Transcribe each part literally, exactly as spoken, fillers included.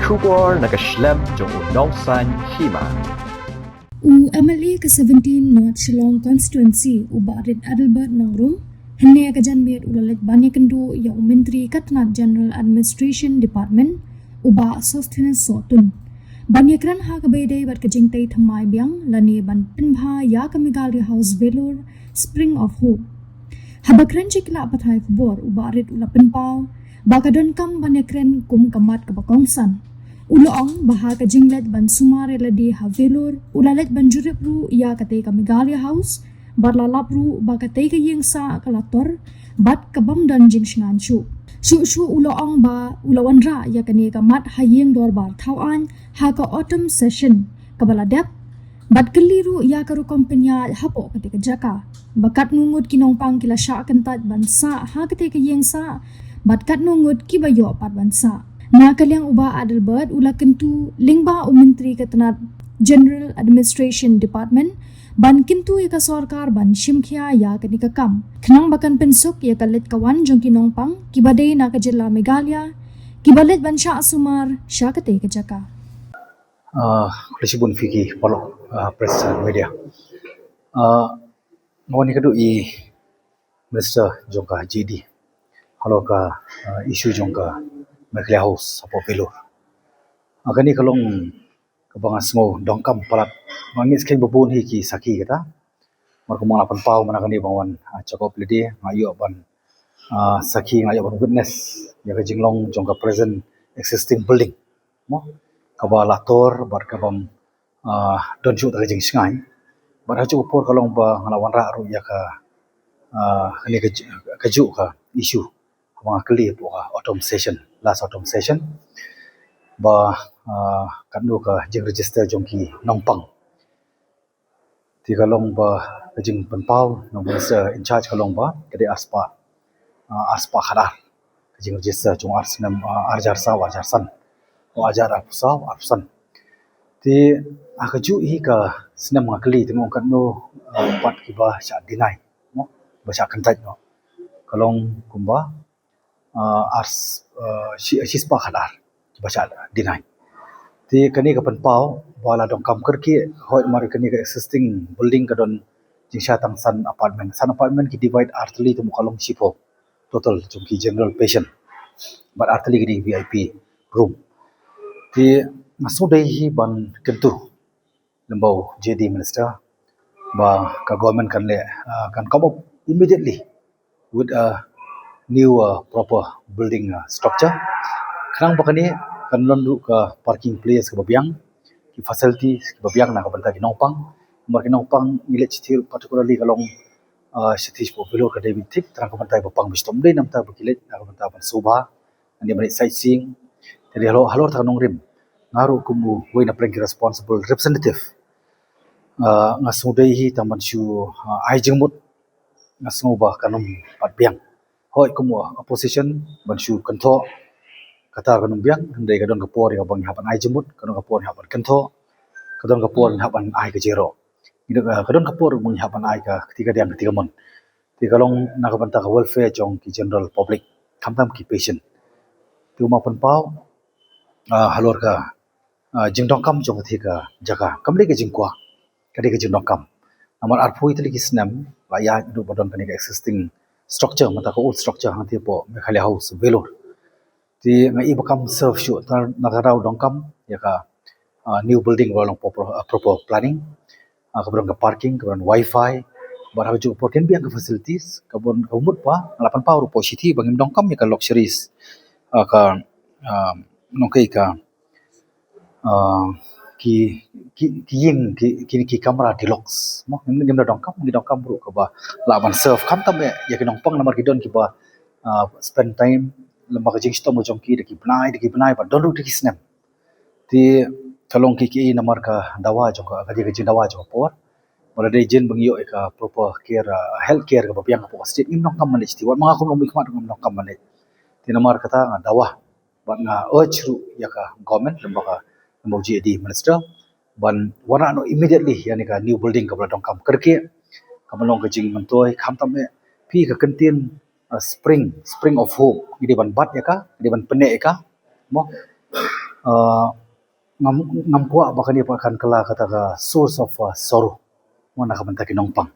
Khubor na ka shlem jong u Nongsaiñ Hima. U M L A ka seventeen North Shillong Constituency, u Bah Rit Adelbert Nongrum, hynne ka janmiet u la leit ban ïakynduh ïa u Myntri ka tnat General Administration Department, u Bah Sosthenes Sohtun, ban ïakren ha kaba ïadei bad ka jingtei thymmai biang lane ban pynbha ïa ka Meghalaya House Vellore Spring of Hope. Haba kren sha ki lad pathai khubor, u Bah Rit u la pynpaw ba ka donkam ban ïakren kum ka mat kaba kongsan. U la ong ba ha ka jingleit ban sumar ïa lade ha Vellore, u la leit ban jurip ruh ïa katei ka Meghalaya House, bad la lap ruh ba katei ka ïing sah ka la tor bad ka bym don jingshngaiñ shuh. Shuh shuh u la ong ba u la wanrah ïa kane ka mat ha ïing dorbar thawaiñ ha ka autumn session kaba la dep, bad kylli ruh ïa ka rukom pynïaid hapoh katei ka jaka ba katno ngut ki nongpang ki la shah kyntait ban sah ha katei ka ïing sah, bad katno ngut kiba ïoh pat ban sah. Na ka liang u Bah Adelbert u la kyntu lyngba u Myntri ka tnat General Administration Department ban kyntu ïa ka sorkar ban shim khia ïa kane ka kam, khnang ba kan pynsuk ïa ka leit ka wan jong ki nongpang kiba dei na ka jylla Meghalaya kiba leit ban shah sumar sha katei ka jaka. Ah, khublei shibun phi ki paralok, ah, press, ah, media. Ah, nga wan ïakynduh ïa i Minister jong ka J D halor ka, ah, issue jong ka Meghalaya House hapoh Vellore. Ah, kane ka long kaba nga sngew donkam palat. Nga ngeit skhem ba bun hi ki sakhi kata. Namar kumba nga la pynpaw mynta kane ba nga wan, ah, check up lade, nga ïoh ban, ah, sakhi, nga ïoh ban witness ïa ka jinglong jong ka present existing building, mo, kaba la tor bad ka bym, ah, don shuh da ka jingshngaiñ. Bad ha kajuh ka por ka long ba nga la wanrah ruh ïa ka, ah, kane ka ju-, kajuh ka issue ba nga kylli hapoh ka autumn session, last autumn session, ba, ah, katno ka jingregister jong ki nongpang. Te ka long ba ka jingpynpaw na u Minister in charge ka long ba ka dei arspah, ah, arspah khatar ka jingregister jong ar snem, ah, ar hajar saw, ar hajar san, o ar hajar arphew saw, arphew san. Te ha kajuh hi ka snem nga kylli te nga ong katno, ah, pat kiba shah deny, mo, ba shah kyntait, mo. Ka long kumba, ah, ar s-, ah, shi, shispah khatar kiba shah deny. Te kane ka pynpaw ba la donkam kyrkieh, hooid, namar kane ka existing building ka don jingshai tang san apartment. San apartment ki divide ar tylli te mo ka long shiphew total jong ki general patient. Bad ar tylli ki dei V I P room. Te nga sngewdei hi ban kyntu lyngba u J D Minister ba ka government kan leh, ah, kan come up immediately with a new, uh, proper building, uh, structure. Khnang ba kane kan long ruh ka parking place kaba biang, ki facilities kiba biang na ka bynta ki nongpang. Namar ki nongpang ngi leit shithi particularly ka long, uh, shithi shapoh Vellore ka dei beit thik, tang ka bynta ba pang ba shitom, dei namar ba ki leit na ka bynta ban sngewbha, ngi ban leit sightseeing. Te halor, halor kata ka nongrim, nga ruh kum uwei na pdeng ki responsible representative, uh, nga sngewdei hi tang ban shu, uh, ai jingmut, nga sngew ba kan ym pat biang. Hooid, kum u opposition ban shu kynthoh kata kan ym biang, hynrei ka don ka por ïa ba ngi hap ban ai jingmut, ka don ka por ngi hap ban kynthoh, ka don ka por ngi hap ban ai ka jingïaroh. Ngi don, eh, ka don ka por ba ngi hap ban ai ka kti kadiang kti kamon. Te ka long na ka bynta ka welfare jong ki general public, khamtam ki patient. Te u ma pynpaw, ah, halor ka, ah, jingdonkam jong katei ka jaka, kam dei ka jingkwah, ka dei ka jingdonkam. Namar arphew tylli ki snem la ïaid haduh ba don kane ka existing structure, mynta ka old structure hangtei hapoh Meghalaya House Vellore. Te nga i ba kam serve shuh, te na kata ka daw donkam ïa ka, ah, new building ba long proper, ah, proper planning. Ah, kaba don ka parking, kaba don wifi, bad ha kajuh ka por kin biang ka facilities, kaba don, kaba mut ba nga la pynpaw ruh hapoh shithi ba ngim donkam ïa ka luxuries, ah, ka, ah, nongkei ka, ah, ki, ki, ki ïing, ki, ki, ki kamra deluxe. Mo, ngim, ngim da donkam, ngi donkam ruh kaba lah ban serve khamtam ïa, ïa ki nongpang namar ki don kiba, ah, spend time lem bad ka jingshitom ka jong ki da ki bnai, da ki bnai, bad don ruh da ki snem. Te ka long kiei kiei namar ka dawa jong ka, ka dei ka jingdawa jong ka por. Ba la dei jin ba ngi ïoh ïa ka proper care, ah, health care kaba biang hapoh ka state, ngim donkam ban leit shithi. Wat ma nga kum u nongmihkhmat ruh ngim donkam ban leit. Te namar kata nga dawa bad nga urge ruh ïa ka government, lem bad ka, lem bad u J D minister, ban wanrah noh immediately ïa kane ka new building kaba la donkam kyrkieh, kaba long ka jingmyntoi, khamtam eh phi, ka kyntien, ah, spring, spring of hope, ngi dei ban bat ïa ka, ngi dei ban pynneh ïa ka, mo. Uh, ngam ngam kwah ba kane pat kan kylla kata ka source of uh, sorrow mo na ka bynta ki nongpang.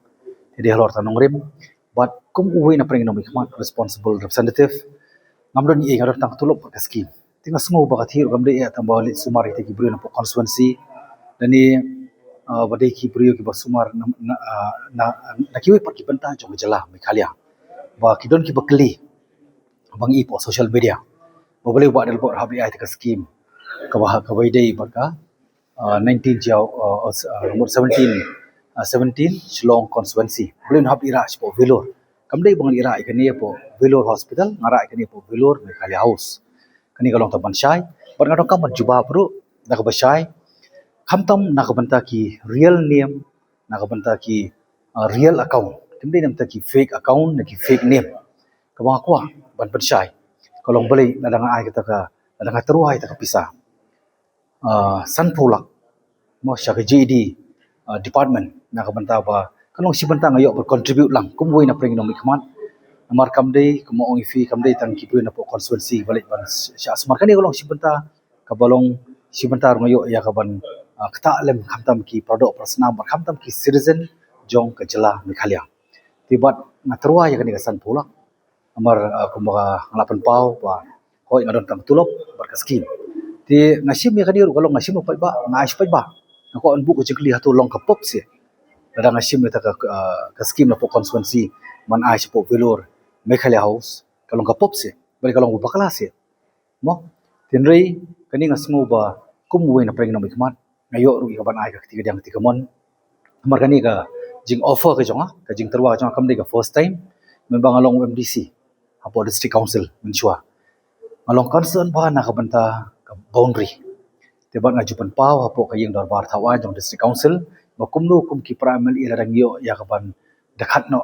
Te dei halor ta nongrim bad kum uwei na pdeng nongmihkhmat, responsible representative, ngam don ei, nga don tang tulop bad ka skim. Te nga sngew ba ka thir kam dei ei tang ba leit sumar ïa ki briew na pdeng constituency. Lane uh, ba dei ki briew kiba sumar na, na, uh, na, na kiwei pat ki bynta jong ka jylla Meghalaya ba ki don kiba kylli ba ngi i pdeng social media ba balei ba dei ba hap leit ai ta ka skim kaba kaba dei bad ka uh, nineteen Jaw uh, uh, seventeen uh, seventeen Shillong constituency. Balei hap leit rah sha pdeng Vellore? Kam dei ba ngi rah ïa kane pdeng Vellore Hospital, nga rah ïa kane pdeng Vellore Meghalaya House. Kane ka long tang ban shai bad nga donkam ban jubab ruh na kaba shai, khamtam na ka bynta ki real name, na ka bynta ki uh, real account. Kam dei na bynta ki fake account na ki fake name. Kaba nga kwah ban pynshai ka long balei lada nga ai kata ka, lada nga tyrwa ïa kata ka pisa uh, sanphew lak mo sha ka J D uh, department na ka bynta ba ka long shi bynta nga ïoh ban contribute lang kum uwei na pdeng nongmihkhmat. Namar kam dei, kum ong i phi, kam dei tang ki briew na pdeng constituency ba leit ban shah sumar. Kane ka long shi bynta kaba long shi bynta ruh nga ïoh ïa ka ban uh, ktah lem khamtam ki para doh para snam bad khamtam ki citizen jong ka jylla Meghalaya. Te bad nga tyrwa ïa kane ka sanphew lak. Namar uh, kumba nga la pynpaw ba hooid nga don tang tulop bad ka skim. Te nga shim ïa kane ruh ka long nga shim ruh paidbah, nga ai sha paidbah. Nga kwah ban buh ka jingkylli, hato long ka pop seh lada nga shim ïa kata ka, uh, ka skim na pdeng constituency ban ai sha pdeng Vellore Meghalaya House? Ka long ka pop seh, balei ka long ba bakla seh? Mo, hynrei kane nga sngew ba kum uwei na pdeng nongmihkhmat nga ïoh ruh ïa ka ban ai ka kti kadiang kti kamon. Namar kane ka jing offer ka jong nga, ka jingtyrwa ka jong nga kam dei ka first time. Mynba nga long M D C hapoh District Council mynshuwa, nga long concern ba na ka bynta ka boundary. Te bad nga ju pynpaw hapoh ka ïing dorbar thaw aiñ jong District Council ba kumno kum ki para M L A lada ngi ïoh ïa ka ban dkhot noh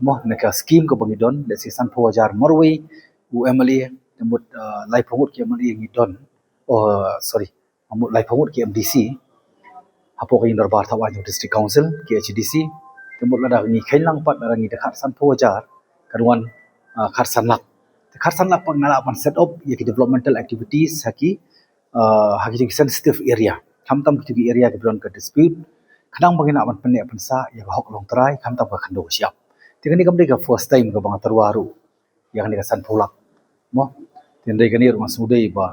mo na ka skim kaba ngi don, let's say sanphew hajar marwei u M L A, te mut uh, laiphew ngut ki M L A ngi don, oh sorry, mut laiphew ngut ki M D C hapoh ka ïing dorbar thaw aiñ jong District Council, K H A D C. Te mut lada ngi kheiñ lang pat, lada ngi dkhot sanphew hajar, kan wan uh, khatsan lak. Te khatsan lak pat nga lah ban set up ïa ki developmental activities ha ki uh, ha ki jong ki sensitive area, khamtam ki jong ki area kiba don ka dispute, khnang ba ngin lah ban pynneh pynsah ïa ka hok longtrai khamtam ka khyndew ka shyiap. Te kane kam dei ka first time kaba nga tyrwa ruh ïa kane ka sanphew lak mo. Te hynrei kane ruh nga sngewdei ba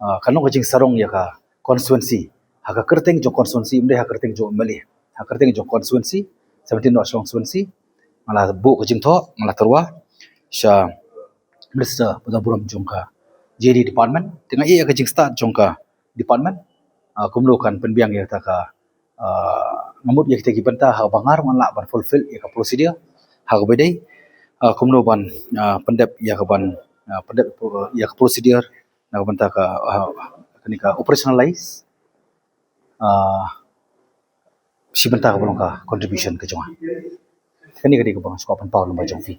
uh, kan long ka jingsarong ïa ka constituency, ha ka kyrteng jong constituency, ym dei ha kyrteng jong M L A, ha kyrteng jong constituency, seventeen North Shillong constituency. Nga la buh ka jingthoh, nga la tyrwa sha Minister ba don burom jong ka J D department. Te nga ïohi ïa ka jingstad jong ka department uh, kumno kan pynbiang ïa kata ka uh, nga mut ïa kita ki bynta ha kaba nga ruh ngan lah ban fulfill ïa ka procedure ha kaba dei uh, kumno ban uh, pyndep ïa ka ban uh, pyndep uh, ïa ka procedure na ka bynta ka uh, kane ka operationalize uh, shi bynta kaba long ka contribution ka jong nga. Kane ka dei kaba nga sngewbha pynpaw lem bad jong phi.